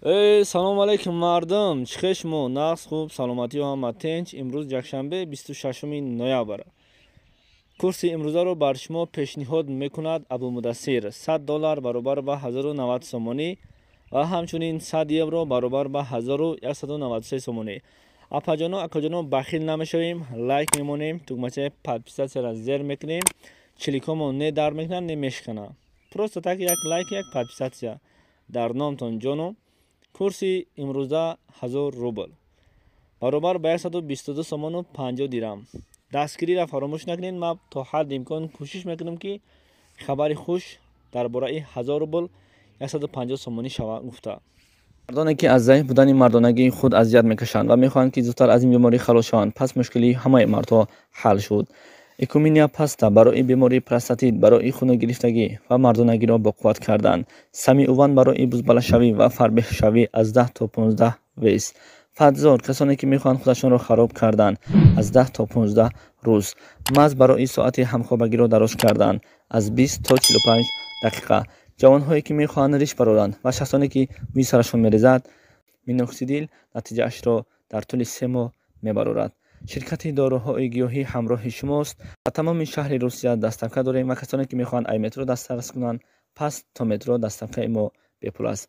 Эй, салом алейкум, мардум! Чӣ хел шумо? Нағз, хуб, саломатиё ҳама тинч. Имрӯз якшанбе, 26 ноябр. Курси имрӯзаро бар шумо пешниҳод мекунад Абумудассир. 100 доллар баробар ба 1090 сомонӣ ва ҳамчунин 100 евро баробар ба 1193 сомонӣ. Апаҷоно, акаҷоно, бахил намешавем, лайк мемонем, тугмачаи подписаться ра зер мекунем, чиликомо не дар мекунад, не мешикана. Просто так як лайк, як подписаться дар номтон ҷоно. Курси имрӯза 1000 рубл баробар ба 122 сомону 50 дирам. Дастгириро фаромӯш накунед. Ман то ҳадди имкон кӯшиш мекунам, ки хабари хуш дар бораи 1000 рубл 150 сомонӣ шава гуфта. Мардоне, ки аз заиф будани мардонагии худ азият мекашанд ва мехоҳанд, ки зудтар аз ин беморӣ халос шаванд, пас мушкилии ҳамаи мардҳо ҳал шуд. Экуминия паста барои бемории простатит, барои хуногирифтагӣ ва мардонагиро боқувват кардан. Самиуван барои бузбалашавӣ ва фарбеҳшавӣ аз 10 то 15 вес. Фадзор, касоне, ки мехоҳанд худашонро хароб кардан, аз 10 то 15 рӯз. Маз барои соати ҳамхобагиро дароз кардан аз 20 то 45 дақиқа. Ҷавонҳое, ки мехоҳанд риш бароранд, ва шахсоне, ки мӯи сарашон мерезад, миноксидил натиҷаашро дар тӯли 3 моҳ мебарорад. Ширкати доруҳои гиёҳӣ ҳамроҳи шумост. Ба тамоми шаҳри Русия доставка дорем ва касоне, ки мехоҳанд ай метро дастрас кунанд, пас то метро доставкаи мо бепул аст.